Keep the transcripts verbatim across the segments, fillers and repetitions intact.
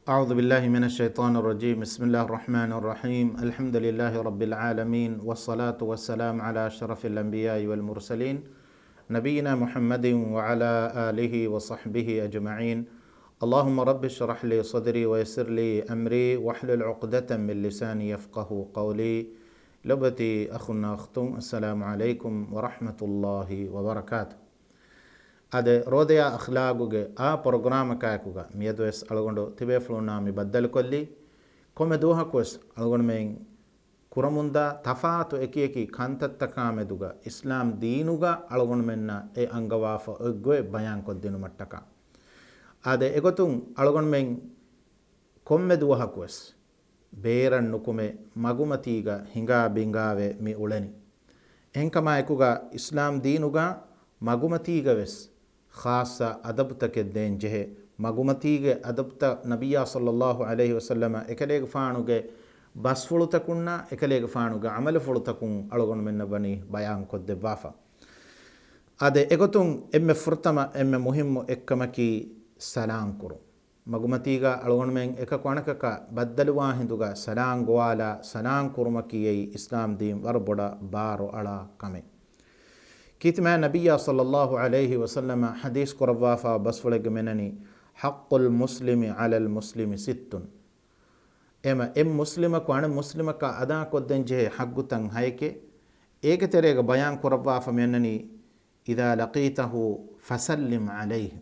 أعوذ بالله من الشيطان الرجيم. بسم الله الرحمن الرحيم. الحمد لله رب العالمين، والصلاة والسلام على أشرف الأنبياء والمرسلين، نبينا محمد وعلى آله وصحبه أجمعين. اللهم رب اشرح لي صدري ويسر لي أمري واحلل عقدة من لساني يفقهوا قولي. ލޮބުވެތި އަޚުންނާ އުޚްތުން، السلام عليكم ورحمة الله وبركاته. އާދެ، ރޯދަޔާ އަޚްލާގުގެ އާ ޕްރޮގްރާމަކާއެކުގަ މިއަދުވެސް އަޅުގަނޑު ތިބޭފުޅުންނާ މި ބައްދަލުކޮށްލީ. ކޮންމެ ދުވަހަކުވެސް އަޅުގަނޑުމެން ކުރަމުންދާ ތަފާތު އެކިއެކި ކަންތައްތަކާމެދުގަ އިސްލާމް ދީނުގަ އަޅުގަނޑުމެންނަށް އެ އަންގަވާފަ އޮތް ގޮތް ބަޔާންކޮށްދިނުމަށްޓަކާ. އާދެ، އެގޮތުން އަޅުގަނޑުމެން ކޮންމެ ދުވަހަކުވެސް ބޭރަށް ނުކުމެ މަގުމަތީގަ ހިނގާ ބިނގާވެ މި އުޅެނީ. އެހެންކަމާއެކުގަ އިސްލާމް ދީނުގަ މަގުމަތީގަވެސް ޚާއްޞަ އަދަބުތަކެއް ދޭން ޖެހޭ. މަގުމަތީގެ އަދަބުތައް ނަބިއްޔާ ޞައްލައްލާހު ޢަލައިހި ވަސައްލަމަ އެކަލޭގެފާނުގެ ބަސްފުޅުތަކުންނާ އެކަލޭގެފާނުގެ ޢަމަލުފުޅުތަކުން އަޅުގަނޑުމެންނަށް ވަނީ ބަޔާންކޮށްދެއްވާފަ. އާދެ، އެގޮތުން އެންމެ ފުރަތަމަ އެންމެ މުހިއްމު އެއްކަމަކީ ސަލާން ކުރުން. މަގުމަތީގަ އަޅުގަނޑުމެން އެކަކު އަނެކަކަށް ބައްދަލުވާ ހިނދުގަ ސަލާން ގޮވާލާ ސަލާން ކުރުމަކީ އެއީ އިސްލާމް ދީން ވަރަށް ބޮޑަށް ބާރު އަޅާ ކަމެއް. ކީރިތި މާތް ނަބިއްޔާ ޞައްލައްލާހު ޢަލައިހި ވަސައްލަމަ ޙަދީޘް ކުރައްވާފަ ބަސްފުޅެއްގެ މިނަނީ، حق المسلم على المسلم ست. އެމަ އެއް މުސްލިމަކު އަނެއް މުސްލިމަކަށް އަދާކޮށްދޭން ޖެހޭ ޙައްޤުތައް ހައެކޭ. އޭގެ ތެރޭގަ ބަޔާން ކުރައްވާފަ މިއަންނަނީ، إذا لقيته فسلم عليه.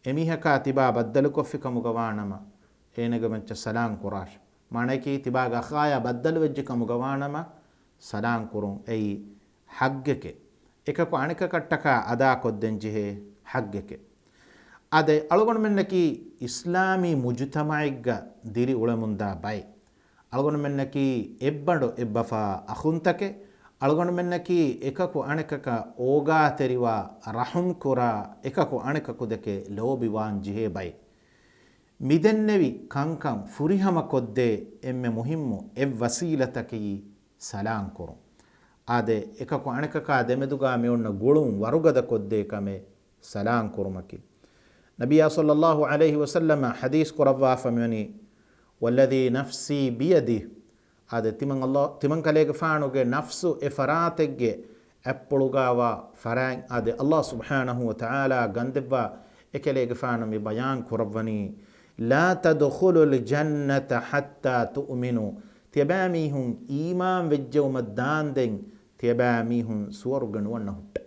އެމީހަކާ ތިބާ ބައްދަލުކޮށްފި ކަމުގަ ވާނަމަ، އޭނަގެ މައްޗަށް ސަލާން ކުރާށެ. މާނައަކީ، ތިބާގެ އަޚާޔާ ބައްދަލުވެއްޖެ ކަމުގަ ވާނަމަ، ސަލާން ކުރުން އެއީ ޙައްޤެކޭ. އެކަކު އަނެކަކަށްޓަކާ އަދާކޮށްދޭން ޖެހޭ ޙައްޤެކޭ. އާދެ، އަޅުގަނޑުމެންނަކީ އިސްލާމީ މުޖުތަމަޢެއްގަ ދިރި އުޅެމުންދާ ބައެއް. އަޅުގަނޑުމެންނަކީ އެއްބަނޑު އެއްބަފާ އަޚުންތަކެއް. އަޅުގަނޑުމެންނަކީ އެކަކު އަނެކަކަށް އޯގާތެރިވާ، ރަޙުމްކުރާ، އެކަކު އަނެކަކުދެކެ ލޯބިވާން ޖެހޭ ބައެއް. މިދެންނެވި ކަންކަން ފުރިހަމަކޮށްދޭ އެންމެ މުހިއްމު އެއް ވަސީލަތަކީ ސަލާން ކުރުން. އާދެ، އެކަކު އަނެކަކާ ދެމެދުގާ މިއޮންނަ ގުޅުން ވަރުގަދަކޮށްދޭ ކަމެއް ސަލާން ކުރުމަކީ. ނަބިއްޔާ ޞައްލައްލާހު ޢަލައިހި ވަސައްލަމަ ޙަދީޘް ކުރައްވާފަ މިވަނީ، والذي نفسي بيده. އާދެ، ތިމަން ﷲ، ތިމަން ކަލޭގެފާނުގެ ނަފްސު އެ ފަރާތެއްގެ އަތްޕުޅުގާވާ ފަރާތް. އާދެ، ﷲ ސުބްޙާނަހު ވަތަޢާލާ ގަންދެއްވާ އެކަލޭގެފާނު މި ބަޔާން ކުރައްވަނީ، لا تدخلوا الجنة حتى تؤمنوا. ތިޔަބައިމީހުން އީމާން ވެއްޖެއުމަށް ދާންދެން ތިޔަބައިމީހުން ސުވަރުގެ ނުވަންނަ ހުއްޓެ.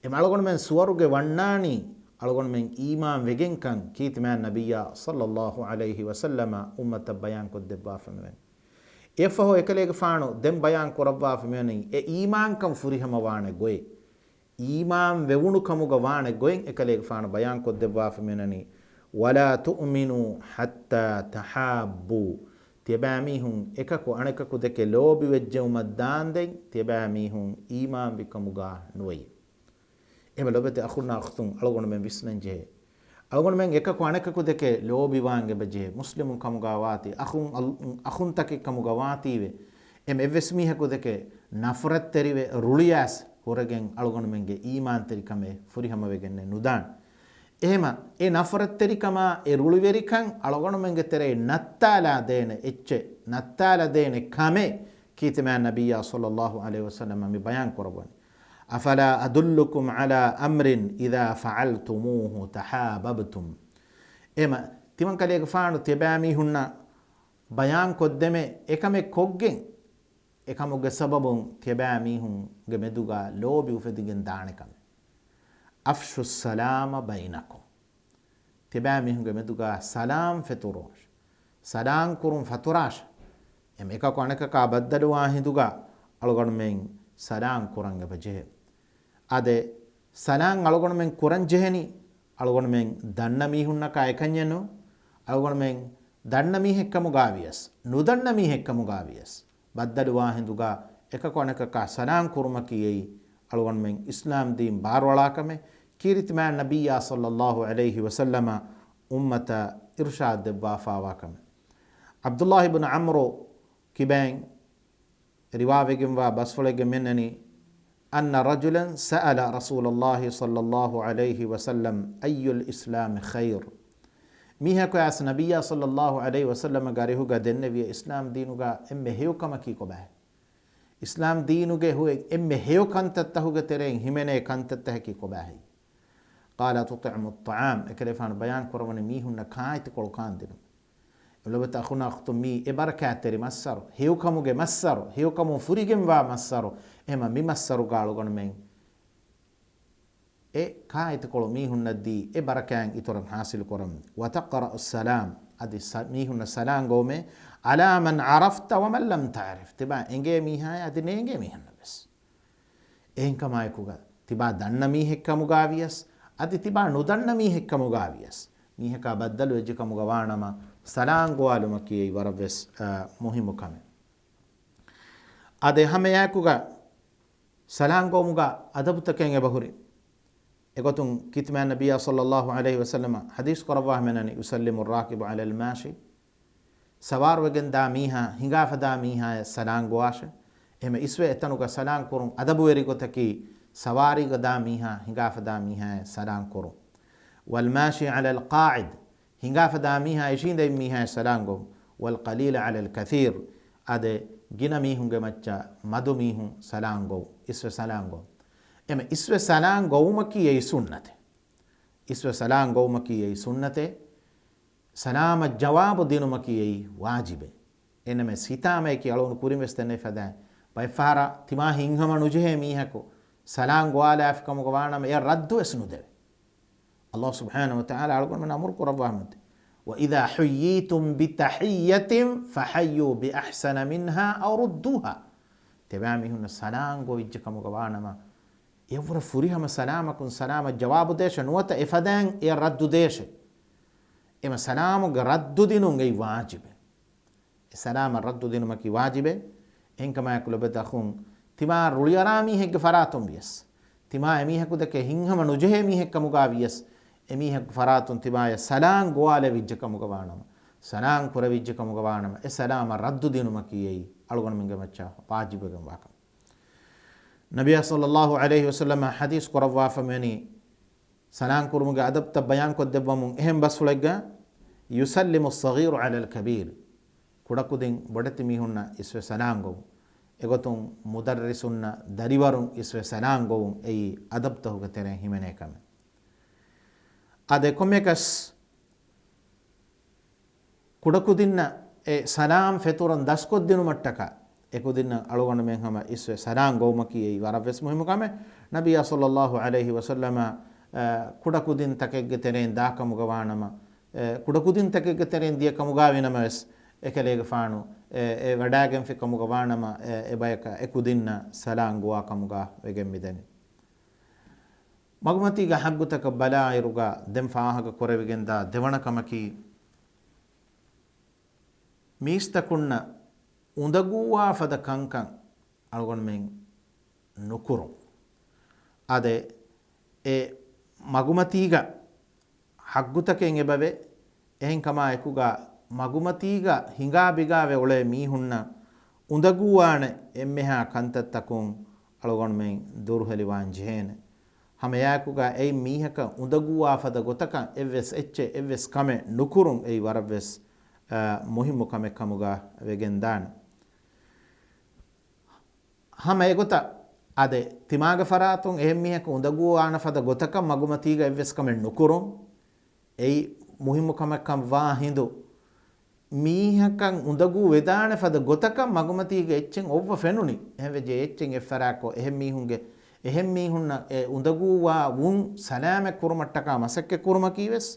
އެމަ އަޅުގަނޑުމެން ސުވަރުގެ ވަންނާނީ އަޅުގަނޑުމެން އީމާން ވެގެންކަން ކީރިތި މާތް ނަބިއްޔާ ޞައްލައްލާހު ޢަލައިހި ވަސައްލަމަ އުއްމަތަށް ބަޔާންކޮށްދެއްވާފަ މިވަނީ. އެއަށްފަހު އެކަލޭގެފާނު ދެން ބަޔާން ކުރައްވާފަ މިވަނީ އެ އީމާންކަން ފުރިހަމަވާނެ ގޮތް. އީމާން ވެވުނު ކަމުގަ ވާނެ ގޮތް އެކަލޭގެފާނު ބަޔާންކޮށްދެއްވާފަ މިވަނީ، ولا تؤمنوا حتى تحابوا. ތިޔަބައިމީހުން އެކަކު އަނެކަކު ދެކެ ލޯބިވެއްޖެއުމަށް ދާންދެން ތިޔަބައިމީހުން އީމާންވި ކަމުގަ ނުވެޔޭ. އެމަ ލޮބެތި އަޚުންނާ އުޚްތުން، އަޅުގަނޑުމެން ވިސްނަން ޖެހޭ. އަޅުގަނޑުމެން އެކަކު އަނެކަކު ދެކެ ލޯބިވާން އެބަ ޖެހޭ. މުސްލިމުން ކަމުގަ ވާތީ، އަޚުން އަލް-، އަޚުންތަކެއް ކަމުގަ ވާތީވެ، އެމަ އެއްވެސް މީހަކު ދެކެ ނަފްރަތްތެރިވެ ރުޅިޔާސް ހުރެގެން އަޅުގަނޑުމެންގެ އީމާންތެރިކަމެއް ފުރިހަމަވެގެންނެއް ނުދާނެ. އެހެމަ އެ ނަފްރަތްތެރިކަމާ އެ ރުޅިވެރިކަން އަޅުގަނޑުމެންގެ ތެރެއިން ނައްތާލާ ދޭނެ އެއްޗެއް، ނައްތާލަ ދޭނެ ކަމެއް ކީރިތި މާތް ނަބިއްޔާ ޞައްލައްލާހު ޢަލައިހި ވަސައްލަމަ މި ބަޔާން ކުރައްވަނީ. أفلا أدلكم على أمر إذا فعلتموه تحاببتم. އެމަ، ތިމަން ކަލޭގެފާނު ތިޔަބައިމީހުންނަށް ބަޔާން ކޮށްދެމެ، އެކަމެއް ކޮށްގެން، އެކަމުގެ ސަބަބުން ތިޔަބައިމީހުންގެ މެދުގަ ލޯބި އުފެދިގެން ދާނެ ކަމެއް. أفشوا السلام بينكم. ތިބާމީހުންގެ މެދުގަ ސަލާމް ފެތުރުވާށެ. ސަލާމް ކުރުން ފަތުރާށެ. އެމަ އެކަކު އަނެކަކާ ބައްދަލުވާ ހިނދުގަ އަޅުގަނޑުމެން ސަލާމް ކުރަން އެބަ ޖެހޭ. އާދެ، ސަލާމް އަޅުގަނޑުމެން ކުރަން ޖެހެނީ، އަޅުގަނޑުމެން ދަންނަ މީހުންނަކާ އެކަންޏެއް ނޫން. އަޅުގަނޑުމެން ދަންނަ މީހެއްކަމުގާވިޔަސް، ނުދަންނަ މީހެއްކަމުގާވިޔަސް، ބައްދަލުވާ ހިނދުގަ އެކަކު އަނެކަކާ ސަލާމް ކުރުމަކީ އެއީ އަޅުގަނޑުމެން އިސްލާމް ދީން ބާރުއަޅާ ކަމެއް. ކީރިތި މާތް ނަބިއްޔާ ޞައްލައްލާހު ޢަލައިހި ވަސައްލަމަ އުއްމަތަށް އިރުޝާދު ދެއްވާފާވާ ކަމެއް. ޢަބްދުﷲ ބިން ޢަމްރު ކިބައިން ރިވާވެގެންވާ ބަސްފުޅެއްގެ މިންނަނީ، أن رجلا سأل رسول الله صلى الله عليه وسلم أي الإسلام خير. މީހަކު އައިސް ނަބިއްޔާ ޞައްލައްލާހު ޢަލައިހި ވަސައްލަމަ ގަރިހުގަ ދެންނެވިޔަ އިސްލާމް ދީނުގަ އެންމެ ހެޔޮ ކަމަކީ ކޮބާހޭ؟ އިސްލާމް ދީނުގެ ހުއެ އެންމެ ހެޔޮ ކަންތައްތަހުގެ ތެރެއިން ހިމެނޭ ކަންތައްތަހަކީ ކޮބާހޭ؟ قال تطعم الطعام، އެކަލޭފާނު ބަޔާން ކުރައްވަނީ މީހުންނަށް ކާއެތިކޮޅު ކާންދިނުން. ލޮބުވެތި އަޚުންނާ އުޚްތުން، މީ އެ ބަރަކާތްތެރި މައްސަރު، ހެޔޮކަމުގެ މައްސަރު، ހެޔޮކަމުން ފުރިގެންވާ މައްސަރު. އެހެމަ މި މައްސަރުގަ އަޅުގަނޑުމެން އެ ކާއެތިކޮޅު މީހުންނަށް ދީ އެ ބަރަކާތް އިތުރަށް ހާސިލު ކުރަމު. وتقرأ السلام، އަދި ސަ-، މީހުންނަށް ސަލާން ގޮވުމޭ. على من عرفت ومن لم تعرف، ތިބާ އެނގޭ މީހާޔާ އަދި ނޭނގޭ މީހުންނަށް ވެސް. އެހެންކަމާއެކުގަ ތިބާ ދަންނަ މީހެއްކަމުގާ ވިޔަސް، އަދި ތިބާ ނުދަންނަ މީހެއްކަމުގާ ވިޔަސް، މީހަކާ ބައްދަލު ވެއްޖެ ކަމުގަ ވާނަމަ، ސަލާން ގޮވާލުމަކީ އެއީ ވަރަށް ވެސް، އާ، މުހިއްމު ކަމެއް. އާދެ، ހަމައެއާއެކުގަ ސަލާން ގޮވުމުގަ އަދަބުތަކެއް އެބަހުރި. އެގޮތުން ކިތިމާ ނަބިއްޔާ ޞައްލައްލާހު ޢަލައިހި ވަސައްލަމަ ޙަދީޘް ކުރައްވާ ހަމައެނަނީ، يسلم الراكب على الماشي، ސަވާރުވެގެން ދާ މީހާ ހިނގާފަ ދާ މީހާޔަށް ސަލާން ގޮވާށެ. އެހެމަ އިސްވެ އެތަނުގަ ސަލާން ކުރުން އަދަބުވެރި ގޮތަކީ، ސަވާރީގަ ދާ މީހާ ހިނގާފަ ދާ މީހާޔަށް ސަލާން ކުރުން. والماشي على القاعد، ހިނގާފަ ދާ މީހާ އިށީނދެވި މީހާޔަށް ސަލާން ގޮވުން. والقليل على الكثير، އާދެ، ގިނަ މީހުންގެ މައްޗަށް މަދު މީހުން ސަލާން ގޮވުން، އިސްވެ ސަލާން ގޮވުން. އެމަ އިސްވެ ސަލާން ގޮވުމަކީ އެއީ ސުންނަތެއް. އިސްވެ ސަލާން ގޮވުމަކީ އެއީ ސުންނަތެއް. ސަލާމަށް ޖަވާބު ދިނުމަކީ އެއީ ވާޖިބެއް. އެންނަމެސް ހިތާމައަކީ އަޅުގަނޑު ކުރިން ވެސް ދެންނެވި ފަދައިން، ބައެއްފަހަރަށް ތިމާ ހިތްހަމަ ނުޖެހޭ މީހަކު ސަލާން ގޮވާލާފި ކަމުގަ ވާނަމަ، އެ ރައްދު ވެސް ނުދެވޭ. ﷲ ސުބްޙާނަހޫ ވަތަޢާލާ އަޅުގަނޑުމެން އަމުރު ކުރައްވާ ހަމަ، وإذا حييتم بتحية فحيوا بأحسن منها أو ردوها. ތިބާ މީހުންނަށް ސަލާން ގޮވިއްޖެ ކަމުގަ ވާނަމަ، އެއަށްވުރެ ފުރިހަމަ ސަލާމަކުން ސަލާމަށް ޖަވާބު ދޭށެ، ނުވަތަ އެފަދައިން އެ ރައްދު ދޭށެ. އެމަ ސަލާމުގެ ރައްދު ދިނުން އެއީ ވާޖިބެއް. އެ ސަލާމަށް ރައްދު ދިނުމަކީ ވާޖިބެއް. އެހެންކަމާއެކު ލޮބުވެތި އަޚުން، ތިމާ ރުޅިއަރާ މީހެއްގެ ފަރާތުން ވިޔަސް، ތިމާ އެމީހަކު ދެކެ ހިތްހަމަ ނުޖެހޭ މީހެއްކަމުގާ ވިޔަސް، އެމީހަކު ފަރާތުން ތިމާޔަށް ސަލާން ގޮވާލެވިއްޖެ ކަމުގަ ވާނަމަ، ސަލާން ކުރެވިއްޖެ ކަމުގަ ވާނަމަ، އެ ސަލާމަށް ރައްދު ދިނުމަކީ އެއީ އަޅުގަނޑުމެންގެ މައްޗަށް ވާޖިބުވެގެންވާ ކަމެއް. ނަބިއްޔާ ޞައްލައްލާހު ޢަލައިހި ވަސައްލަމަ ޙަދީޘް ކުރައްވާފަ މިވަނީ، ސަލާން ކުރުމުގެ އަދަބުތައް ބަޔާން ކޮށްދެއްވަމުން އެހެން ބަސްފުޅެއްގަ، يسلم الصغير على الكبير، ކުޑަކުދިން ބޮޑެތި މީހުންނަށް އިސްވެ ސަލާން ގޮވުން. އެގޮތުން މުދައްރިސުންނަށް ދަރިވަރުން އިސްވެ ސަލާން ގޮވުން އެއީ އަދަބުތަހުގެ ތެރެއިން ހިމެނޭ ކަމެއް. އާދެ، ކޮންމެއަކަސް ކުޑަކުދިންނަށް އެ ސަލާމް ފެތުރަން ދަސްކޮށްދިނުމަށްޓަކާ، އެކުދިންނަށް އަޅުގަނޑުމެން ހަމަ އިސްވެ ސަލާން ގޮވުމަކީ އެއީ ވަރަށް ވެސް މުހިއްމު ކަމެއް. ނަބިއްޔާ ޞައްލައްލާހު ޢަލައިހި ވަސައްލަމަ، އަ، ކުޑަކުދިން ތަކެއްގެ ތެރެއިން ދާ ކަމުގަ ވާނަމަ، އެ، ކުޑަކުދިން ތަކެއްގެ ތެރެއިން ދިޔަ ކަމުގާ ވީނަމަވެސް، އެކަލޭގެފާނު އެ، އެ ވަޑާގެންފި ކަމުގަ ވާނަމަ، އެ، އެބަޔަކަށް އެކުދިންނަށް ސަލާން ގޮވާ ކަމުގަ ވެގެން މިދަނީ. މަގުމަތީގެ ޙައްގުތަކަށް ބަލާއިރުގަ ދެން ފާހަގަ ކުރެވިގެންދާ ދެވަނަ ކަމަކީ، މީސްތަކުންނަށް އުނދަގޫވާ ފަދަ ކަންކަން އަޅުގަނޑުމެން ނުކުރުން. އާދެ، އެ މަގުމަތީގަ ޙައްގުތަކެއް އެބަވޭ. އެހެންކަމާ އެކުގަ މަގުމަތީގަ ހިނގާ ބިގާވެ އުޅޭ މީހުންނަށް އުނދަގޫވާނެ އެންމެހާ ކަންތައްތަކުން އަޅުގަނޑުމެން ދުރުހެލިވާން ޖެހޭނެ. ހަމައެއާއެކުގަ އެއިން މީހަކަށް އުނދަގޫވާ ފަދަ ގޮތަކަށް އެއްވެސް އެއްޗެއް އެއްވެސް ކަމެއް ނުކުރުން އެއީ ވަރަށްވެސް، އަ، މުހިއްމު ކަމެއް ކަމުގަ ވެގެންދާނެ. ހަމަ އެގޮތަށް އާދެ، ތިމާގެ ފަރާތުން އެހެން މީހަކު އުނދަގޫވާނެ ފަދަ ގޮތަކަށް މަގުމަތީގަ އެއްވެސް ކަމެއް ނުކުރުން. އެއީ މުހިއްމު ކަމެއްކަން ވާ ހިނދު، މީހަކަށް އުނދަގޫ ވެދާނެ ފަދަ ގޮތަކަށް މަގުމަތީގަ އެއްޗެއް އޮއްވަ ފެނުނީ. އެހެންވެއްޖެ އެއްޗެއް އެއްފަރާތްކޮށް، އެހެން މީހުންގެ، އެހެން މީހުންނަށް އެ އުނދަގޫވާ ވުން ސަލާމަތް ކުރުމަށްޓަކާ މަސައްކަތް ކުރުމަކީ ވެސް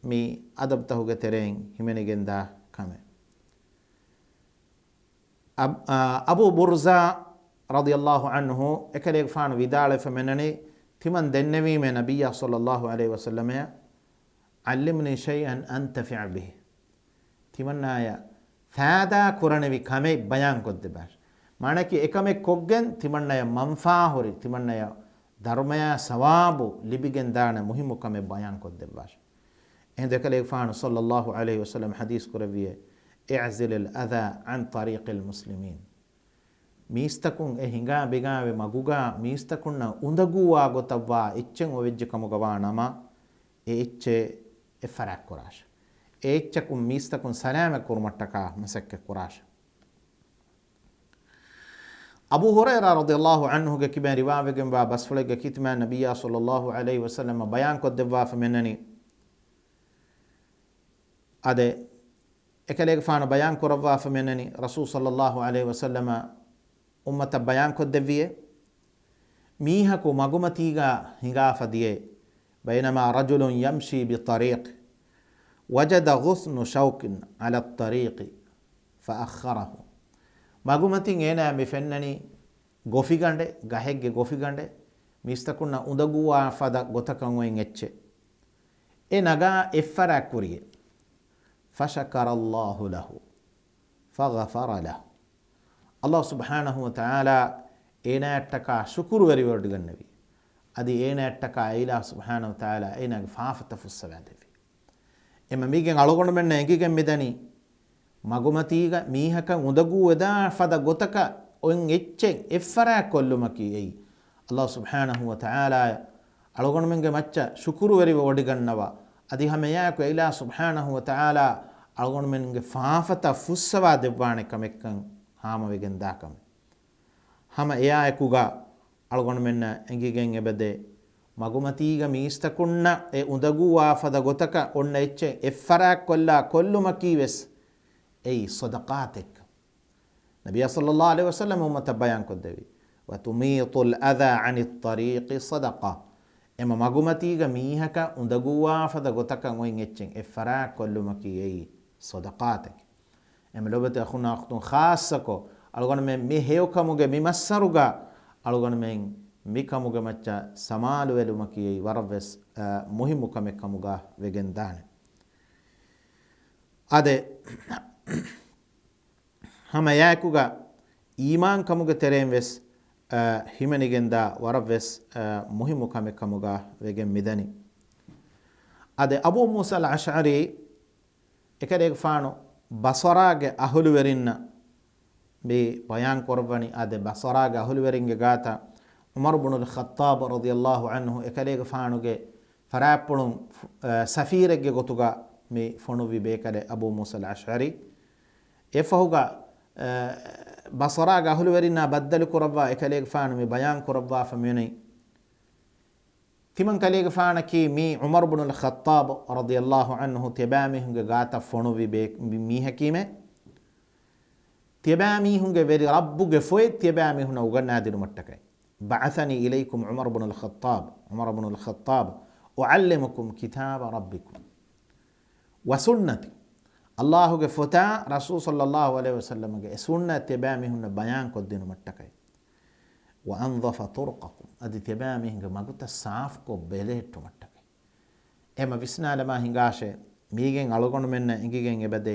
މި އަދަބުތަހުގެ ތެރެއިން ހިމެނިގެންދާ ކަމެއް. އަބް-، އާ، އަބޫ ބުރްޒާ ރަޟިޔައްލާހު ޢަންހު އެކަލޭގެފާނު ވިދާޅުވެފަ މިނަނީ، ތިމަން ދެންނެވީމޭ ނަބިއްޔާ ޞައްލައްލާހު ޢަލައިހި ވަސައްލަމަޔަށް، علمني شيئا أنتفع به. ތިމަންނާޔަށް ފާއިދާ ކުރަނިވި ކަމެއް ބަޔާން ކޮށްދެއްވާށި. މާނައަކީ އެކަމެއް ކޮށްގެން ތިމަންނަޔަށް މަންފާހުރި، ތިމަންނަޔަށް ދަރުމަޔާ ސަވާބު ލިބިގެން ދާނެ މުހިއްމު ކަމެއް ބަޔާން ކޮށްދެއްވާށި. އެހިނދު އެކަލޭގެފާނު ޞައްލައްލާހު ޢަލައިހި ވަސައްލަމަ ޙަދީޘް ކުރެއްވިއޭ، اعزل الأذى عن طريق المسلمين. މީސްތަކުން އެ ހިނގާ ބިގާވެ މަގުގާ މީސްތަކުންނަށް އުނދަގޫވާ ގޮތަށްވާ އެއްޗެއް އޮވެއްޖެ ކަމުގަ ވާ ނަމަ، އެ އެއްޗެއް އެއްފަރާތް ކުރާށެ. އެ އެއްޗަކުން މީސްތަކުން ސަލާމަތް ކުރުމަށްޓަކާ މަސައްކަތް ކުރާށެ. އަބޫ ހުރައިރާ ރަޟިޔަﷲ ޢަންހުގެ ކިބައިން ރިވާވެގެންވާ ބަސްފުޅެއްގެ ކިތިމާ ނަބިއްޔާ ޞައްލަﷲ ޢަލައިހި ވަސައްލަމަ ބަޔާން ކޮށްދެއްވާފަ މެންނަނީ، އާދެ، އެކަލޭގެފާނު ބަޔާން ކުރައްވާފަ މެންނަނީ، ރަސޫލު ޞައްލަﷲ ޢަލައިހި ވަސައްލަމަ އުއްމަތަށް ބަޔާން ކޮށްދެއްވިއޭ، މީހަކު މަގުމަތީގަ ހިނގާފަ ދިޔައޭ، بينما رجل يمشي بطريق وجد غصن شوك على الطريق فأخره. މަގުމަތިން އޭނާ މި ފެންނަނީ ގޮފިގަނޑެއް، ގަހެއްގެ ގޮފިގަނޑެއް، މީސްތަކުންނަށް އުނދަގޫވާ ފަދަ ގޮތަކަށް އޮތް އެއްޗެއް. އެ ނަގާ އެއްފަރާތް ކުރިއޭ. فشكر الله له فغفر له. ﷲ ސުބްޙާނަހޫ ވަތަޢާލާ އޭނާއަށްޓަކާ ޝުކުރުވެރިވެވޮޑިގަންނެވި. އަދި އޭނާއަށްޓަކާ އެ އިލާހު ސުބްޙާނަހޫ ވަތަޢާލާ އޭނާގެ ފާފަތައް ފުއްސަވާދެއްވި. އެމަ މީގެން އަޅުގަނޑުމެންނަށް އެނގިގެން މިދަނީ، މަގުމަތީގަ މީހަކަށް އުނދަގޫވެދާ ފަދަ ގޮތަކަށް އޮތް އެއްޗެއް އެއްފަރާތް ކޮށްލުމަކީ އެއީ، ﷲ ސުބްޙާނަހޫ ވަތަޢާލާ އަޅުގަނޑުމެންގެ މައްޗަށް ޝުކުރުވެރިވެ ވޮޑިގަންނަވާ، އަދި ހަމައެއާއެކު އެ އިލާހު ސުބްޙާނަހޫ ވަތަޢާލާ އަޅުގަނޑުމެންގެ ފާފަތައް ފުއްސަވާ ދެއްވާނެ ކަމެއްކަން ހާމަވެގެން ދާ ކަމެއް. ހަމަ އެއާއެކުގަ އަޅުގަނޑުމެންނަށް އެނގިގެން އެބަދޭ، މަގުމަތީގަ މީސްތަކުންނަށް އެ އުނދަގޫވާ ފަދަ ގޮތަކަށް އޮންނަ އެއްޗެއް އެއްފަރާތް ކޮށްލާ ކޮށްލުމަކީ ވެސް އެއީ ޞަދަޤާތެއްކަން. ނަބިއްޔާ ޞައްލަﷲ ޢަލައިހި ވަސައްލަމަ އުއްމަތަށް ބަޔާން ކޮށްދެއްވި، وتميط الأذى عن الطريق صدقة. އެމަ މަގުމަތީގަ މީހަކަށް އުނދަގޫވާ ފަދަ ގޮތަކަށް އޮތް އެއްޗެއް އެއްފަރާތް ކޮށްލުމަކީ އެއީ ޞަދަޤާތެކެ. އެމަ ލޮބުވެތި އަޚުންނާ އުޚްތުން، ޚާއްޞަކޮށް އަޅުގަނޑުމެން މި ހެޔޮކަމުގެ މި މައްސަރުގަ އަޅުގަނޑުމެން މި ކަމުގެ މައްޗަށް ސަމާލުވެލުމަކީ އެއީ ވަރަށްވެސް، އަ، މުހިއްމު ކަމެއް ކަމުގަ ވެގެން ދާނެ. އާދެ، ހަމައެއާއެކުގަ އީމާން ކަމުގެ ތެރެއިން ވެސް، އަ، ހިމެނިގެންދާ ވަރަށްވެސް، އަ، މުހިއްމު ކަމެއް ކަމުގަ ވެގެން މިދަނީ. އާދެ، އަބޫ މޫސަލް އަޝްޢަރީ އެކަލޭގެފާނު ބަޞަރާގެ އަހުލުވެރިންނަށް މި ބަޔާން ކުރައްވަނީ. އާދެ، ބަޞަރާގެ އަހުލުވެރިންގެ ގާތަށް ޢުމަރު ބުނުލް ޚައްޠާބް ރަޟިޔަﷲ ޢަންހު އެކަލޭގެފާނުގެ ފަރާތްޕުޅުން، އަ، ސަފީރެއްގެ ގޮތުގަ މި ފޮނުއްވި ބޭކަލެއް އަބޫ މޫސަލް އަޝްޢަރީ. އެފަހުގަ، އަ، ބަޞަރާގެ އަހުލުވެރިންނާ ބައްދަލު ކުރައްވާ އެކަލޭގެފާނު މި ބަޔާން ކުރައްވާފަ މިވަނީ، ތިމަން ކަލޭގެފާނަކީ މީ ޢުމަރު ބުނުލް ޚައްޠާބް ރަޟިޔަﷲ ޢަންހު ތިޔަބައިމީހުންގެ ގާތަށް ފޮނުއްވި ބޭ-، މީ-، މީހަކީމެ. ތިޔަބައިމީހުންގެ ވެރި ރައްބުގެ ފޮތް ތިޔަބައިމީހުންނަށް އުގަންނާދިނުމަށްޓަކައި. بعثني إليكم عمر بن الخطاب، عمر بن الخطاب، أعلمكم كتاب ربكم وسنتي. ﷲ ގެ ފޮތާ ރަސޫލު ޞައްލަﷲ ޢަލައިހި ވަސައްލަމަގެ އެ ސުންނަތް ތިޔަބައިމީހުންނަށް ބަޔާން ކޮށްދިނުމަށްޓަކައި. وأنظف طرقكم، އަދި ތިޔަބައިމީހުންގެ މަގުތައް ސާފުކޮށް ބެލެހެއްޓުމަށްޓަކައި. އެމަ ވިސްނާލަމާ ހިނގާށޭ، މީގެން އަޅުގަނޑުމެންނަށް އެނގިގެން އެބަދޭ،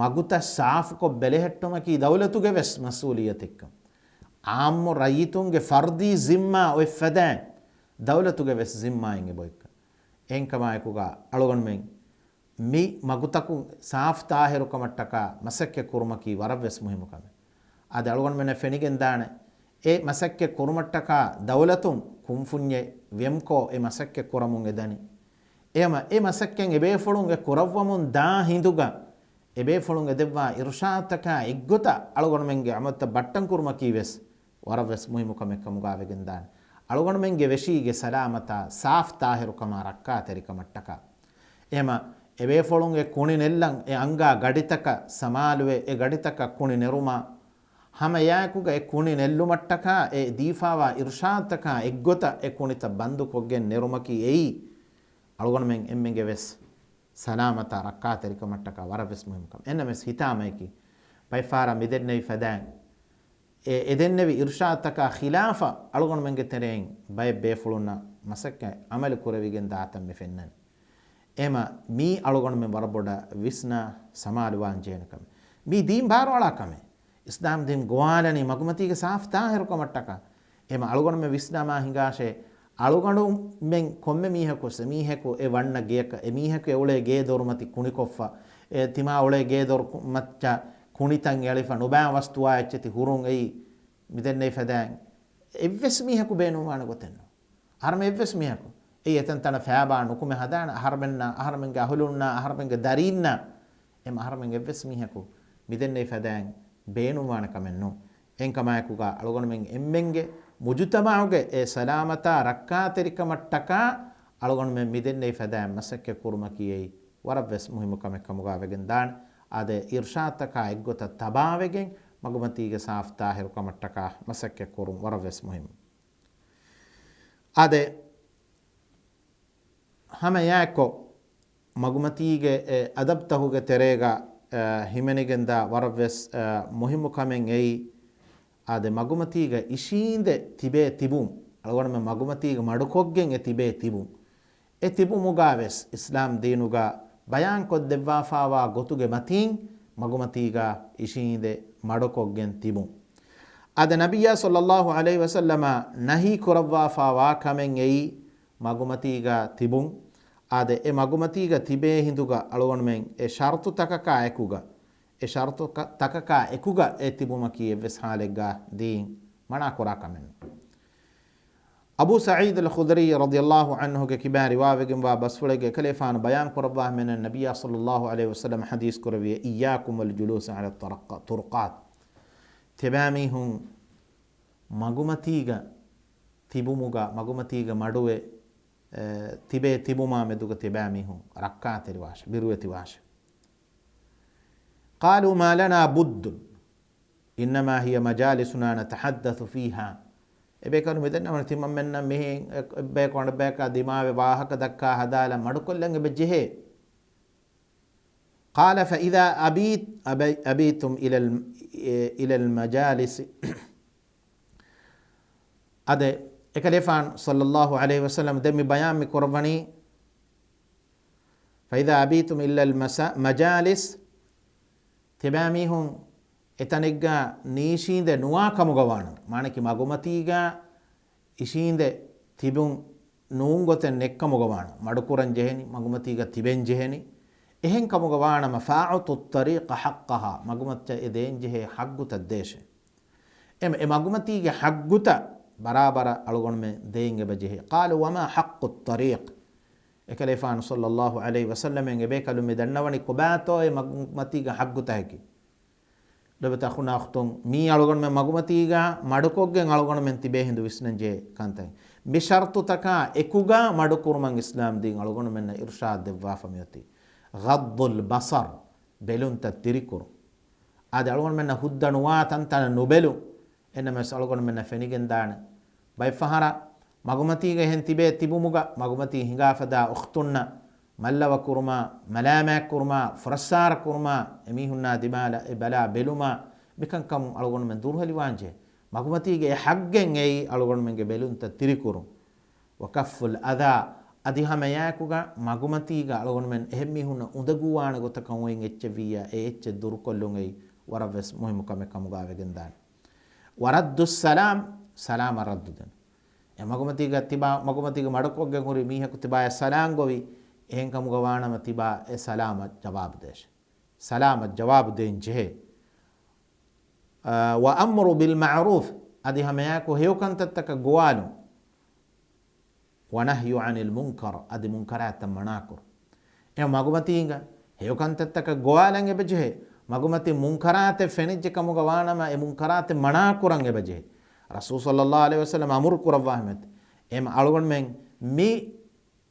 މަގުތައް ސާފުކޮށް ބެލެހެއްޓުމަކީ ދައުލަތުގެ ވެސް މަސްއޫލިއްޔަތެއްކަން. ޢާއްމު ރައްޔިތުންގެ ފަރްދީ ޒިންމާ އޮތް ފަދައިން ދައުލަތުގެ ވެސް ޒިންމާއެއް އެބައޮތްކަން. އެހެންކަމާއެކުގަ އަޅުގަނޑުމެން މި މަގުތަކުން ސާފު ތާހިރުކަމަށްޓަކާ މަސައްކަތް ކުރުމަކީ ވަރަށްވެސް މުހިއްމު ކަމެއް. އަދި އަޅުގަނޑުމެންނަށް ފެނިގެންދާނެ، އެ މަސައްކަތް ކުރުމަށްޓަކާ ދައުލަތުން ކުންފުންޏެއް ވެމްކޯ އެ މަސައްކަތް ކުރަމުން އެދަނީ. އެހެމަ އެ މަސައްކަތް އެބޭފުޅުން އެ ކުރައްވަމުން ދާ ހިނދުގަ އެބޭފުޅުން އެދެއްވާ އިރުޝާދުތަކާ އެއްގޮތަށް އަޅުގަނޑުމެންގެ ޢަމަލުތައް ބައްޓަން ކުރުމަކީ ވެސް ވަރަށްވެސް މުހިއްމު ކަމެއް ކަމުގަ ވެގެންދާނެ. އަޅުގަނޑުމެންގެ ވެށީގެ ސަލާމަތާ، ސާފު ތާހިރުކަމާ، ރައްކާތެރިކަމަށްޓަކާ. އެހެމަ އެބޭފުޅުން އެ ކުނި ނެއްލަން އެ އަންގާ ގަޑިތަކަށް ސަމާލުވެ، އެ ގަޑިތަކަށް ކުނި ނެރުމާ، ހަމައެއާއެކުގަ އެ ކުނި ނެއްލުމަށްޓަކާ އެ ދީފާވާ އިރުޝާދުތަކާ އެއްގޮތަށް އެ ކުނިތައް ބަންދުކޮށްގެން ނެރުމަކީ އެއީ، އަޅުގަނޑުމެން އެންމެންގެ ވެސް ސަލާމަތާ ރައްކާތެރިކަމަށްޓަކާ ވަރަށްވެސް މުހިއްމު ކަމެއް. އެންނަމެސް ހިތާމަޔަކީ، ބައެއްފަހަރަށް މިދެންނެވި ފަދައިން އެ އެދެންނެވި އިރުޝާދުތަކާ ޚިލާފަށް އަޅުގަނޑުމެންގެ ތެރެއިން ބައެއް ބޭފުޅުންނަށް މަސައްކަތް ޢަމަލު ކުރެވިގެން ދާތަން މި ފެންނަނީ. އެމަ މީ އަޅުގަނޑުމެން ވަރަށް ބޮޑަށް ވިސްނާ ސަމާލުވާން ޖެހޭނެ ކަމެއް. މީ ދީން ބާރުއަޅާ ކަމެއް. އިސްލާމް ދީން ގޮވާލަނީ މަގުމަތީގެ ސާފު ތާހިރުކަމަށްޓަކާ. އެމަ އަޅުގަނޑުމެން ވިސްނާމާ ހިނގާށޭ، އަޅުގަނޑުމެން ކޮންމެ މީހަކު ވެސް އެމީހަކު އެ ވަންނަ ގެޔަކަށް، އެމީހަކު އެ އުޅޭ ގޭ ދޮރުމަތި ކުނިކޮށްފަ، އެ ތިމާ އުޅޭ ގޭ ދޮރު ކު-، މައްޗަށް ކުނިތައް އެޅިފަ ނުބައި ވަސްތުވާ އެއްޗެތި ހުރުން އެއީ މިދެންނެވި ފަދައިން އެއްވެސް މީހަކު ބޭނުންވާނެ ގޮތެއް ނޫން. ހަރަމެއް އެއްވެސް މީހަކު. އެއީ އެތަންތަނަށް ފައިބާ ނުކުމެ ހަދާނެ އަހަރުމެންނާ، އަހަރުމެންގެ އަހުލުންނާ، އަހަރުމެންގެ ދަރީންނާ، އެމަ އަހަރުމެން އެއްވެސް މީހަކު މިދެންނެވި ފަދައިން ބޭނުންވާނެ ކަމެއް ނޫން. އެހެންކަމާއެކުގަ އަޅުގަނޑުމެން އެންމެންގެ މުޖުތަމަޢުގެ އެ ސަލާމަތާ ރައްކާތެރިކަމަށްޓަކާ އަޅުގަނޑުމެން މިދެންނެވި ފަދައިން މަސައްކަތް ކުރުމަކީ އެއީ ވަރަށްވެސް މުހިއްމު ކަމެއް ކަމުގަ ވެގެން ދާނެ. އާދެ، އިރްޝާދުތަކާ އެއްގޮތަށް ތަބާވެގެން މަގުމަތީގެ ސާފު ޠާހިރުކަމަށްޓަކާ މަސައްކަތް ކުރުން ވަރަށްވެސް މުހިއްމު. އާދެ، ހަމައެއާއެއްކޮށް، މަގުމަތީގެ އެ އަދަބްތަކުގެ ތެރޭގަ، އަ، ހިމެނިގެންދާ ވަރަށްވެސް، އަ، މުހިއްމު ކަމެއް އެއީ، އާދެ، މަގުމަތީގަ އިށީނދެ ތިބޭ ތިބުން، އަޅުގަނޑުމެން މަގުމަތީގަ މަޑުކޮށްގެން އެ ތިބޭ ތިބުން. އެ ތިބުމުގަވެސް އިސްލާމް ދީނުގަ ބަޔާންކޮށްދެއްވާފާވާ ގޮތުގެ މަތީން މަގުމަތީގަ އިށީނދެ މަޑުކޮށްގެން ތިބުން. އާދެ، ނަބިއްޔާ ޞައްލައްލާހު ޢަލައިހި ވަސައްލަމަ ނަހީ ކުރައްވާފާވާ ކަމެއް އެއީ، މަގުމަތީގަ ތިބުން. އާދެ، އެ މަގުމަތީގަ ތިބޭ ހިނދުގަ އަޅުގަނޑުމެން އެ ޝަރުޠުތަކަކާ އެކުގަ، އެ ޝަރުޠުތަކަކާ އެކުގަ އެ ތިބުމަކީ އެއްވެސް ހާލެއްގަ ދީން މަނާކުރާ ކަމެއް ނޫން. އަބޫ ސަޢީދުލް ޚުދްރީ ރަޟިޔައްލާހު ޢަންހުގެ ކިބައިން ރިވާވެގެންވާ ބަސްފުޅެއްގަ އެކަލޭފާނު ބަޔާން ކުރައްވާ ހިމެނޭ، ނަބިއްޔާ ޞައްލައްލާހު ޢަލައިހި ވަސައްލަމަ ޙަދީޘް ކުރެއްވިއޭ، إياكم والجلوس على الطرق، طرقات. ތިބާމީހުން މަގުމަތީގަ ތިބުމުގަ، މަގުމަތީގެ މަޑުވެ، އެ، ތިބޭ ތިބުމާ މެދުގަ ތިބާމީހުން ރައްކާތެރިވާށެ، ބިރުވެތިވާށެ. قالوا ما لنا بد، إنما هي مجالسنا نتحدث فيها. އެބޭކަލުން މިދެންނެވި ތިމަންމެންނަށް މިހެން އެ، އެއްބަޔަކު އަނެއްބަޔަކާ ދިމާވެ ވާހަކަ ދައްކާ ހަދާލަން މަޑުކޮށްލަން އެބަ ޖެހޭ. قال فإذا أبيت، أبي-، أبيتم إلى ال-، إلى المجالس. އާދެ، އެކަލޭފާނު ޞައްލައްލާހު ޢަލައިހި ވަސައްލަމަ ދެން މި ބަޔާން މި ކުރައްވަނީ، فإذا أبيتم إلى المسا-، مجالس، ތިބާމީހުން އެތަނެއްގަ ނީށީނދެ ނުވާ ކަމުގަ ވާނަމަ، މާނައަކީ މަގުމަތީގަ އިށީނދެ ތިބުން ނޫން ގޮތެއް ނެއްކަމުގަ ވާނަމަ، މަޑުކުރަން ޖެހެނީ، މަގުމަތީގަ ތިބެން ޖެހެނީ. އެހެން ކަމުގަ ވާނަމަ، فأعطوا الطريق حقها، މަގުމައްޗަށް އެ ދޭންޖެހޭ ޙައްޤުތައް ދޭށޭ. އެމަ-، އެ މަގުމަތީގެ ޙައްޤުތައް ބަރާބަރަށް އަޅުގަނޑުމެން ދޭން އެބަ ޖެހޭ. قالوا وما حق الطريق؟ އެކަލޭފާނު ޞައްލައްލާހު ޢަލައިހި ވަސައްލަމައިން އެބޭކަލުން މި ދަންނަވަނީ ކޮބާތޯ އެ މަގުމަތީގެ ޙައްޤުތަކަކީ؟ ލޮބުވެތި އަޚުންނާ އުޚްތުން، މީ އަޅުގަނޑުމެން މަގުމަތީގަ މަޑުކޮށްގެން އަޅުގަނޑުމެން ތިބޭ ހިނދު ވިސްނަން ޖެހޭ ކަންތައް. މި ޝަރުޠުތަކާ އެކުގަ މަޑުކުރުމަށް އިސްލާމް ދީން އަޅުގަނޑުމެންނަށް އިރުޝާދު ދެއްވާފަ މިއޮތީ. غض البصر، ބެލުންތައް ތިރިކުރުން. އާދެ، އަޅުގަނޑުމެންނަށް ހުއްދަ ނުވާ ތަންތަނަށް ނުބެލުން. އެންނަމަވެސް އަޅުގަނޑުމެންނަށް ފެނިގެންދާނެ، ބައެއްފަހަރަށް މަގުމަތީގަ އެހެން ތިބޭ ތިބުމުގަ މަގުމަތީ ހިނގާފަދަ އުޚްތުންނަށް މައްލަވަ ކުރުމާ، މަލާމާތް ކުރުމާ، ފުރައްސާރަ ކުރުމާ، އެމީހުންނާ ދިމާލަށް އެ ބަލާ ބެލުމާ، މިކަންކަމުން އަޅުގަނޑުމެން ދުރުހެލިވާންޖެހޭ. މަގުމަތީގެ އެ ޙައްޤެއް އެއީ އަޅުގަނޑުމެންގެ ބެލުންތައް ތިރިކުރުން. وكف الأذى، އަދި ހަމައެއާއެކުގަ މަގުމަތީގަ އަޅުގަނޑުމެން އެހެން މީހުންނަށް އުނދަގޫވާނެ ގޮތަކަށް އޮތް އެއްޗެއްވިއްޔާ، އެ އެއްޗެއް ދުރުކޮށްލުން އެއީ ވަރަށްވެސް މުހިއްމު ކަމެއް ކަމުގަ ވެގެންދާނެ. ورد السلام، ސަލާމަށް ރައްދު ދޭން. އެ މަގުމަތީގަ ތިބާ، މަގުމަތީގަ މަޑުކޮށްގެން ހުރި މީހަކު ތިބާޔަށް ސަލާން ގޮވި، އެހެން ކަމުގަ ވާނަމަ ތިބާ އެ ސަލާމަށް ޖަވާބު ދޭށެ. ސަލާމަށް ޖަވާބު ދޭން ޖެހޭ. އާ، وأمر بالمعروف، އަދި ހަމައެއާއެކު ހެޔޮ ކަންތައްތަކަށް ގޮވާލުން. ونهي عن المنكر، އަދި މުންކަރާތްތައް މަނާކުރުން. އެ މަގުމަތީގަ ހެޔޮ ކަންތައްތަކަށް ގޮވާލަން އެބަޖެހޭ. މަގުމަތި މުންކަރާތެއް ފެނިއްޖެ ކަމުގަ ވާނަމަ، އެ މުންކަރާތެއް މަނާކުރަން އެބަޖެހޭ. ރަސޫލު ޞައްލައްލާހު ޢަލައިހި ވަސައްލަމަ އަމުރު ކުރައްވާ ހިމެނޭ. އެމަ އަޅުގަނޑުމެން މި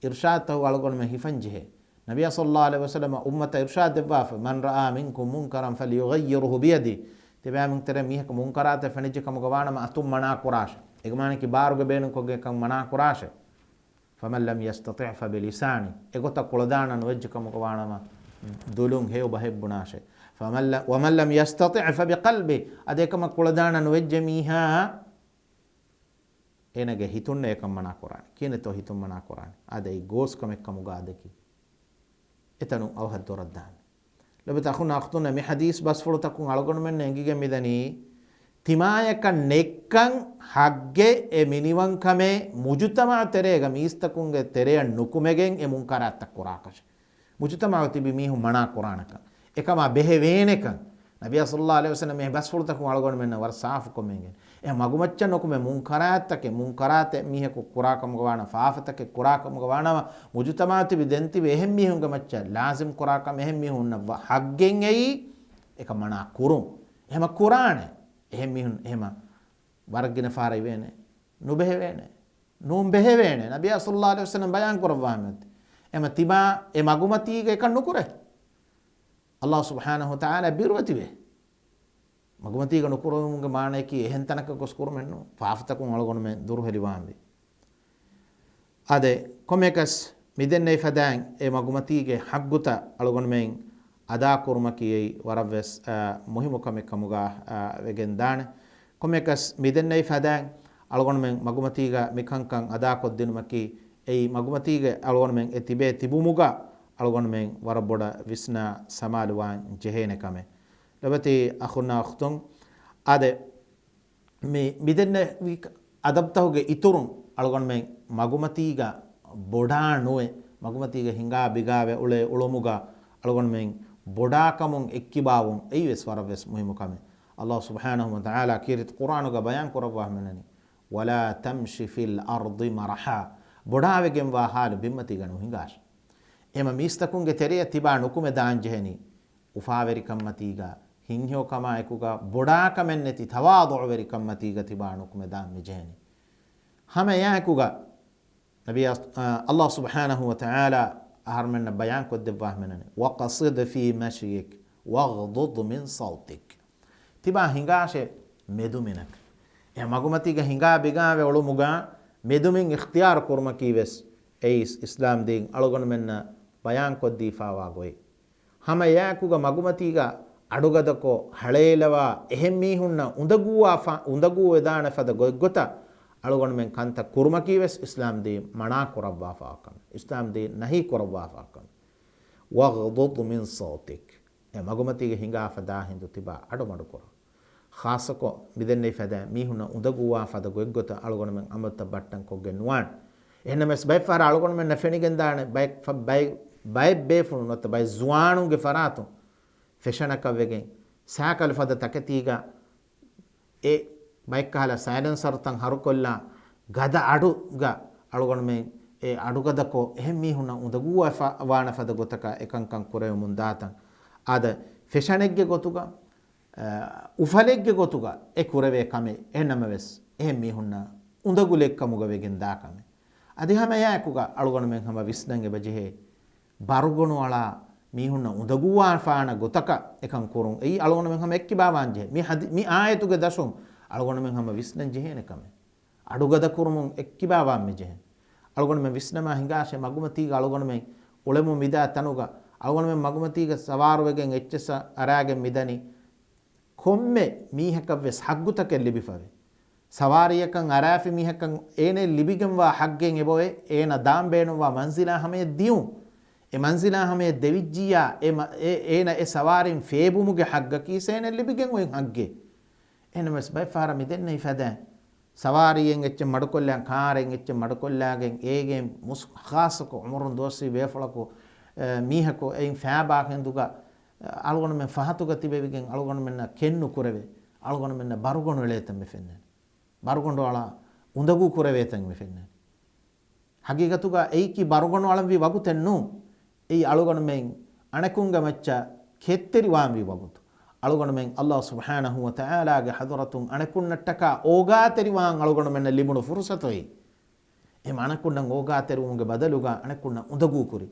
އިރްޝާދުތައް އަޅުގަނޑުމެން ހިފަން ޖެހޭ. ނަބިއްޔާ ޞައްލައްލާހު ޢަލައިހި ވަސައްލަމަ އުއްމަތަށް އިރްޝާދު ދެއްވާފަ، من رأى منكم منكرا فليغيره بيده. ތިބާމެން ތެރޭ މީހަކު މުންކަރާތެއް ފެނިއްޖެ ކަމުގަ ވާނަމަ އަތުން މަނާ ކުރާށެ. އެގެ މާނައަކީ ބާރުގެ ބޭނުންކޮށްގެން ކަން މަނާ ކުރާށެ. فمن لم يستطع فبلسانه. އެގޮތަށް ކުޅަދާނަ ނުވެއްޖެ ކަމުގަ ވާނަމަ ދުލުން ހެޔޮ ބަހެއް ބުނާށެ. فمن ل-، ومن لم يستطع فبقلبه. އަދި އެކަމަށް ކުޅަދާނަ ނުވެއްޖެ މީހާ އޭނަގެ ހިތުންނޭ އެކަން މަނާ ކުރާނެ. ކިހިނެއްތޯ ހިތުން މަނާ ކުރާނެ؟ އާދެ، އެއީ ގޯސް ކަމެއް ކަމުގަ އާދެކި. އެތަނުން އަވަހަށް ދޮރަށް ދާނެ. ލޮބުވެތި އަޚުންނާ އުޚްތުންނޭ، މި ޙަދީޘް ބަސްފުޅުތަކުން އަޅުގަނޑުމެންނަށް އެނގިގެން މިދަނީ، ތިމާޔަކަށް ނެއްކަން ޙައްޤެއް އެ މިނިވަންކަމެއް މުޖުތަމަޢު ތެރޭގަ މީސްތަކުންގެ ތެރެއަށް ނުކުމެގެން އެ މުންކަރާތްތައް ކުރާކަށެއް. މުޖުތަމަޢު ތިބި މީހުން މަނާ ކުރާނެކަން، އެކަމާ ބެހެވޭނެކަން، ނަބިއްޔާ ޞައްލައްލާހު ޢަލައިހި ވަސައްލަމް އެ ބަސްފުޅުތަކުން އަޅުގަނޑުމެންނަށް ވަރަށް ސާފުކޮށް މިންގެން. އެ މަގުމައްޗަށް ނުކުމެ މުންކަރާތްތަކެއް، މުންކަރާތެއް މީހަކު ކުރާ ކަމުގަ ވާނަމަ، ފާފަތަކެއް ކުރާ ކަމުގަ ވާނަމަ، މުޖުތަމަޢު ތިބި ދެން ތިބި އެހެން މީހުންގެ މައްޗަށް ލާޒިމް ކުރާ ކަމެއް އެހެން މީހުންނަށް ވާ ހައްގެއް އެއީ އެކަން މަނާ ކުރުން. އެހެމަ ކުރާނެ. އެހެން މީހުން އެހެމަ ވަރަށް ގިނަ ފަހަރަށް އިވޭނެ. ނުބެހެވޭނެ. ނޫން ބެހެވޭނެ. ނަބިއްޔާ ޞައްލައްލާހު ޢަލައިހި ވަސައްލަމް ބަޔާން ކުރައްވާ މެން. އެމަ ތިބާ އެ މަގުމަތީގަ އެކަން ނުކުރޭ. ﷲ ސުބްޙާނަހޫ ވަތަޢާލާ ބިރުވެތިވޭ. މަގުމަތީގަ ނުކުރުމުގެ މާނަޔަކީ އެހެން ތަނަކަށް ގޮސް ކުރުމެއް ނޫން. ފާފަތަކުން އަޅުގަނޑުމެން ދުރުހެލިވާންވީ. އާދެ، ކޮންމެއަކަސް މިދެންނެވި ފަދައިން އެ މަގުމަތީގެ ޙައްގުތައް އަޅުގަނޑުމެން އަދާކުރުމަކީ އެއީ ވަރަށްވެސް، އާ، މުހިއްމު ކަމެއް ކަމުގަ، އާ، ވެގެން ދާނެ. ކޮންމެއަކަސް މިދެންނެވި ފަދައިން އަޅުގަނޑުމެން މަގުމަތީގަ މިކަންކަން އަދާކޮށްދިނުމަކީ އެއީ މަގުމަތީގެ އަޅުގަނޑުމެން އެ ތިބޭ ތިބުމުގަ އަޅުގަނޑުމެން ވަރަށް ބޮޑަށް ވިސްނާ ސަމާލުވާން ޖެހޭނެ ކަމެއް. ލޮބުވެތި އަޚުންނާ އުޚްތުން، އާދެ، މި، މިދެންނެވި އަދަބުތަކުގެ އިތުރުން އަޅުގަނޑުމެން މަގުމަތީގަ ބޮޑާ ނުވެ، މަގުމަތީގަ ހިނގާ ބިގާވެ އުޅޭ އުޅުމުގަ އަޅުގަނޑުމެން ބޮޑާކަމުން އެއްކިބާވުން އެއީވެސް ވަރަށްވެސް މުހިއްމު ކަމެއް. ﷲ ސުބްޙާނަހޫ ވަތަޢާލާ ކީރިތި ޤުރްއާނުގަ ބަޔާން ކުރައްވާ މިނަނީ، "ولا تمش في الأرض مرحا." ބޮޑާވެގެންވާ ޙާލު ބިންމަތީގަ ނުހިނގާށޭ. އެމަ މީސްތަކުންގެ ތެރެއަށް ތިބާ ނުކުމެ ދާން ޖެހެނީ. އުފާވެރިކަންމަތީގަ، ހިތްހެޔޮކަމާއެކުގަ، ބޮޑާކަމެއްނެތި ތަވާޟުޢުވެރިކަންމަތީގަ ތިބާ ނުކުމެ ދާން މިޖެހެނީ. ހަމަ އެއާއެކުގަ ނަބީ އަސް-، އާ، ﷲ ސުބްޙާނަހޫ ވަތަޢާލާ އަހަރުމެންނަށް ބަޔާން ކޮށްދެއްވާ މިނަނީ، "واقصد في مشيك واغضض من صوتك." ތިބާ ހިނގާށޭ މެދުމިނަކަށް. އެ މަގުމަތީގަ ހިނގާ ބިގާވެ އުޅުމުގަ މެދުމިން އިޚްތިޔާރު ކުރުމަކީވެސް އެއީސް އިސްލާމް ދީން އަޅުގަނޑުމެންނަށް ބަޔާން ކޮށްދީފާވާ ގޮތް. ހަމަ އެއާއެކުގަ މަގުމަތީގަ އަޑުގަދަކޮށް ހަޅޭލަވާ އެހެން މީހުންނަށް އުނދަގޫވާ ފަ-، އުނދަގޫވެދާނެ ފަދަ ގޮތްގޮތަށް އަޅުގަނޑުމެން ކަންތައް ކުރުމަކީވެސް އިސްލާމް ދީން މަނާ ކުރައްވާފާ ކަމެއް. އިސްލާމް ދީން ނަހީ ކުރައްވާފާ ކަމެއް. "واغضض من صوتك." އެ މަގުމަތީގަ ހިނގާ ފަދަ ހިނދު ތިބާ އަޑުމަޑުކުރަން. ޚާއްޞަކޮށް މިދެންނެވި ފަދައިން މީހުންނަށް އުނދަގޫވާ ފަދަ ގޮތްގޮތަށް އަޅުގަނޑުމެން އަމަލުތައް ބައްޓަން ކޮށްގެން ނުވާނެ. އެހެންނަމަވެސް ބައެއް ފަހަރަށް އަޅުގަނޑުމެންނަށް ފެނިގެންދާނެ ބައެއް ފަ-، ބައެއް، ބައެއް ބޭފުޅުން ނުވަތަ ބައެއް ޒުވާނުންގެ ފަރާތުން ފެޝަނަކަށް ވެގެން ސައިކަލު ފަދަ ތަކެތީގަ އެ ބައެއްކަހަލަ ސައިލެންސަރުތައް ހަރުކޮށްލާ ގަދަ އަޑުގަ އަޅުގަނޑުމެން އެ އަޑުގަދަކޮށް އެހެން މީހުންނަށް އުނދަގޫވާ ފަ-، ވާނެ ފަދަ ގޮތަކަށް އެކަންކަން ކުރެވެމުން ދާތަން. އާދެ، ފެޝަނެއްގެ ގޮތުގަ، އަ، އުފަލެއްގެ ގޮތުގަ އެ ކުރެވޭ ކަމެއް އެހެންނަމަވެސް އެހެން މީހުންނަށް އުނދަގުލެއްކަމުގަ ވެގެން ދާ ކަމެއް. އަދި ހަމަ އެއާއެކުގަ އަޅުގަނޑުމެން ހަމަ ވިސްނަން އެބަޖެހޭ، ބަރުގޮނުއަޅާ މީހުންނަށް އުނދަގޫވާފާނަ ގޮތަކަށް އެކަން ކުރުން. އެއީ އަޅުގަނޑުމެން ހަމަ އެއްކިބާވާން ޖެހޭ. މި ހަދި-، މި އާޔަތުގެ ދަށުން އަޅުގަނޑުމެން ހަމަ ވިސްނަން ޖެހޭނެ ކަމެއް. އަޑުގަދަ ކުރުމުން އެއްކިބާވާން މިޖެހެން. އަޅުގަނޑުމެން ވިސްނަމާ ހިނގާށޭ، މަގުމަތީގަ އަޅުގަނޑުމެން އުޅެމުން މިދާ ތަނުގަ، އަޅުގަނޑުމެން މަގުމަތީގަ ސަވާރުވެގެން އެއްޗެއްސަށް އަރާގެން މިދަނީ، ކޮންމެ މީހަކަށްވެސް ހައްގުތަކެއް ލިބިފަވޭ. ސަވާރީއަކަށް އަރާފި މީހަކަށް އޭނައަށް ލިބިގެންވާ ހައްގެއް އެބައޮތް، އޭނަ ދާން ބޭނުންވާ މަންޒިލާ ހަމަޔަށް ދިޔުން. އެ މަންޒިލާ ހަމަޔަށް ދެވިއްޖިއްޔާ، އެ މަ-، އެ-، އޭނަ އެ ސަވާރީން ފޭބުމުގެ ހައްގަކީ އޭނައަށް ލިބިގެން އޮތް ހައްގެއް. އެހެންނަމަވެސް ބައެއް ފަހަރަށް މިދެންނެވި ފަދައިން ސަވާރީއެއް އެއްޗެއް މަޑުކޮށްލާ، ކާރެއް އެއްޗެއް މަޑުކޮށްލާގެން އޭގެ މުސް-، ޚާއްޞަކޮށް އުމުރުން ދުވަސްވީ ބޭފުޅަކު، އެ، މީހަކު އެއިން ފައިބާ ހިނދުގަ، އެ، އަޅުގަނޑުމެން ފަހަތުގަ ތިބެވިގެން އަޅުގަނޑުމެންނަށް ކެއްނުކުރެވޭ. އަޅުގަނޑުމެންނަށް ބަރުގޮނު އެޅޭތަން މި ފެންނަނީ. ބަރުގޮނޑު އަޅާ އުނދަގޫ ކުރެވޭތަން މި ފެންނަނީ. ހަގީގަތުގަ އެއީކީ ބަރުގޮނު އަޅަންވީ ވަގުތެއް ނޫން. އެއީ އަޅުގަނޑުމެން އަނެކުންގެ މައްޗަށް ކެތްތެރިވާންވީ ވަގުތު. އަޅުގަނޑުމެން ﷲ ސުބްޙާނަހޫ ވަތަޢާލާގެ ޙަޟްރަތުން އަނެކުންނަށްޓަކާ އޯގާތެރިވާން އަޅުގަނޑުމެންނަށް ލިބުނު ފުރުޞަތު އެއީ. އެހެން އަނެކުންނަށް އޯގާތެރިވުމުގެ ބަދަލުގަ އަނެކުންނަށް އުނދަގޫ ކުރި.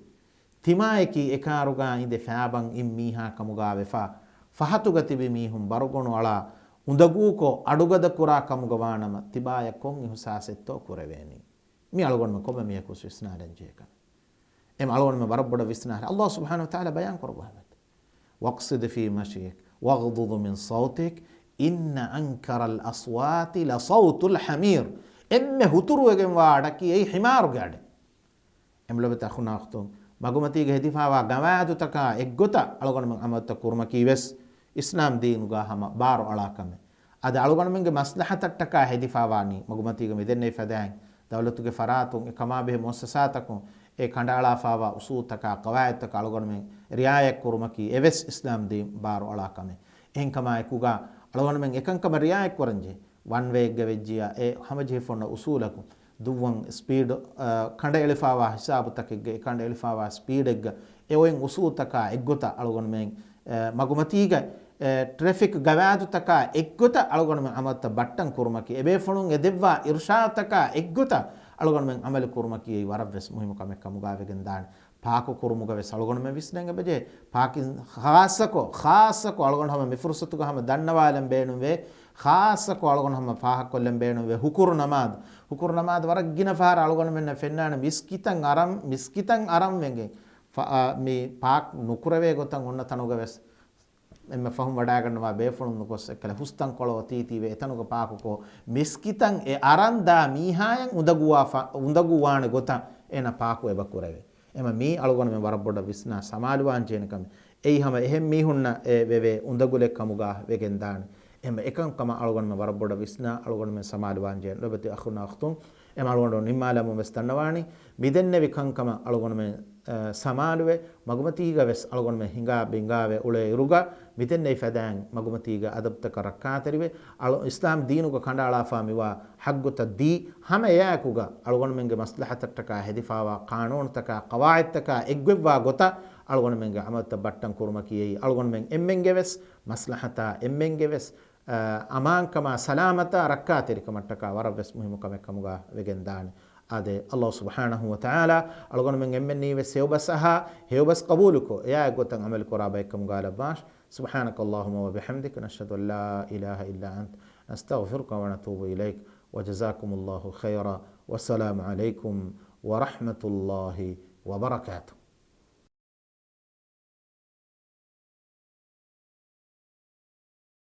ތިމާޔަކީ އެކާރުގަ އިނދެ ފައިބަން އިން މީހާ ކަމުގަ ވެފަ، ފަހަތުގަ ތިބި މީހުން ބަރުގޮނު އަޅާ އުނދަގޫކޮށް އަޑުގަދަ ކުރާ ކަމުގަ ވާނަމަ، ތިބާޔަށް ކޮން އިހުސާސެއްތޯ ކުރެވޭނީ؟ މި އަޅުގަނޑުމެން ކޮންމެ މީހަކު ވިސްނާލަން ޖެހޭ ކަމެއް. އެމަ އަޅުގަނޑުމެން ވަރަށް ބޮޑަށް ވިސްނާހަރެ. ﷲ ސުބްޙާނަހޫ ވަތަޢާލާ ބަޔާން ކުރައްވާ ހަމަތަ، "واقصد في مشيك واغضض من صوتك إن أنكر الأصوات لصوت الحمير." އެންމެ ހުތުރުވެގެންވާ އަޑަކީ އެއީ ޙިމާރުގެ އަޑެއް. އެމަ ލޮބުވެތި އަޚުންނާ އުޚްތުން، މަގުމަތީގަ ހެދިފާވާ ގަވާއިދުތަކާ އެއްގޮތަށް އަޅުގަނޑުމެން ޢަމަލުތައް ކުރުމަކީ ވެސް އިސްލާމް ދީނުގަ ހަމަ ބާރު އަޅާ ކަމެއް. އަދި އަޅުގަނޑުމެންގެ މަސްލަހަތަށްޓަކާ ހެދިފާވާނީ މަގުމަތީގަ މިދެންނެވި ފަދައިން ދައުލަތުގެ ފަރާތުން އެ ކަމާބެހޭ މުއައްސަސާތަކުން އެ ކަނޑައަޅާފާވާ އުސޫލުތަކާ ޤަވާޢިދުތަކާ އަޅުގަނޑުމެން ރިޢާޔަތް ކުރުމަކީ އެވެސް އިސްލާމް ދީން ބާރު އަޅާ ކަމެއް. އެހެންކަމާއެކުގަ އަޅުގަނޑުމެން އެކަންކަމަށް ރިއާޔަތްކުރަންޖެހޭ. ވަން ވޭއެއްގަ ވެއްޖިއްޔާ އެ ހަމަޖެހިފަ އޮންނަ އުސޫލަކުން ދުއްވަން ސްޕީޑް، އަ، ކަނޑައެޅިފާވާ ހިސާބުތަކެއްގަ، އެ ކަނޑައެޅިފާވާ ސްޕީޑެއްގަ އެ އޮތް އުސޫލުތަކާ އެއްގޮތަށް އަޅުގަނޑުމެން، އަ، މަގުމަތީގަ، އަ، ޓްރެފިކް ގަވާއިދުތަކާ އެއްގޮތަށް އަޅުގަނޑުމެން އަމަލުތައް ބައްޓަން ކުރުމަކީ، އެބޭފުޅުން އެ ދެއްވާ އިރުޝާދުތަކާ އެއްގޮތަށް އަޅުގަނޑުމެން އަމަލު ކުރުމަކީ އެއީ ވަރަށް ވެސް މުހިއްމު ކަމެއް ކަމުގަ ވެގެން ދާނެ. ޕާކު ކުރުމުގަ ވެސް އަޅުގަނޑުމެން ވިސްނަން އެބަޖެހޭ. ޕާކިން ޚާއްޞަކޮށް، ޚާއްޞަކޮށް އަޅުގަނޑު ހަމަ މި ފުރުސަތުގަ ހަމަ ދަންނަވާލަން ބޭނުންވޭ. ޚާއްޞަކޮށް އަޅުގަނޑު ހަމަ ފާހަގަކޮށްލަން ބޭނުންވޭ. ހުކުރު ނަމާދު، ހުކުރު ނަމާދު ވަރަށް ގިނަ ފަހަރަށް އަޅުގަނޑުމެންނަށް ފެންނާނެ މިސްކިތަށް އަރަން، މިސްކިތަށް އަރަން ވެގެން ފަ-، އާ، މި ޕާކް ނުކުރެވޭ ގޮތަށް އޮންނަ ތަނުގަ ވެސް އެންމެ ފަހުން ވަޑައިގަންނަވާ ބޭފުޅުން ނުގޮސް އެއްކަލަ ހުސްތަންކޮޅު އޮތީތީވެ އެތަނުގަ ޕާކުކޮށް، މިސްކިތަށް އެ އަރަން ދާ މީހާޔަށް އުނދަގޫވާ ފަ-، އުނދަގޫވާނެ ގޮތަށް އޭނަ ޕާކު އެބަ ކުރެވޭ. އެމަ މީ އަޅުގަނޑުމެން ވަރަށް ބޮޑަށް ވިސްނާ ސަމާލުވާން ޖެހޭނެ ކަމެއް. އެއީ ހަމަ އެހެން މީހުންނަށް އެ ވެވޭ އުނދަގުލެއް ކަމުގަ ވެގެން ދާނެ. އެމަ އެކަންކަމަށް އަޅުގަނޑުމެން ވަރަށް ބޮޑަށް ވިސްނާ އަޅުގަނޑުމެން ސަމާލުވާން ޖެހޭނެ. ލޮބުވެތި އަޚުންނާ އުޚްތުން، އެމަ އަޅުގަނޑު ނިންމާލަމުން ވެސް ދަންނަވާނީ. މިދެންނެވި ކަންކަމަށް އަޅުގަނޑުމެން، އަ، ސަމާލުވެ، މަގުމަތީގަ ވެސް އަޅުގަނޑުމެން ހިނގާ ބިނގާވެ އުޅޭ އިރުގަ، މިދެންނެވި ފަދައިން މަގުމަތީގަ އަދަބުތަކަށް ރައްކާތެރިވެ، އަޅު-، އިސްލާމް ދީނުގަ ކަނޑައަޅާފާ މިވާ ޙައްގުތައް ދީ، ހަމަ އެއާއެކުގަ އަޅުގަނޑުމެންގެ މަސްލަހަތަށްޓަކާ ހެދިފާވާ ޤާނޫނުތަކާ ޤަވާޢިދުތަކާ އެއްގޮތްވާ ގޮތަށް އަޅުގަނޑުމެންގެ ޢަމަލުތައް ބައްޓަން ކުރުމަކީ އެއީ އަޅުގަނޑުމެން އެންމެންގެ ވެސް މަސްލަހަތާ، އެންމެންގެ ވެސް، އަ، އަމާންކަމާ ސަލާމަތާ ރައްކާތެރިކަމަށްޓަކާ ވަރަށް ވެސް މުހިއްމު ކަމެއް ކަމުގަ ވެގެން ދާނެ. އާދެ، ﷲ ސުބްޙާނަހޫ ވަތަޢާލާ އަޅުގަނޑުމެން އެންމެންނީ ވެސް ހެޔޮބަސް އަހާ، ހެޔޮބަސް ޤަބޫލުކޮށް، އެއާ އެއްގޮތަށް ޢަމަލު ކުރާ ބައެއް ކަމުގަ ލައްވާށި. سبحانك اللهم وبحمدك، نشهد أن لا إله إلا أنت، نستغفرك ونتوب إليك، وجزاكم الله خيرا، والسلام عليكم ورحمة الله وبركاته.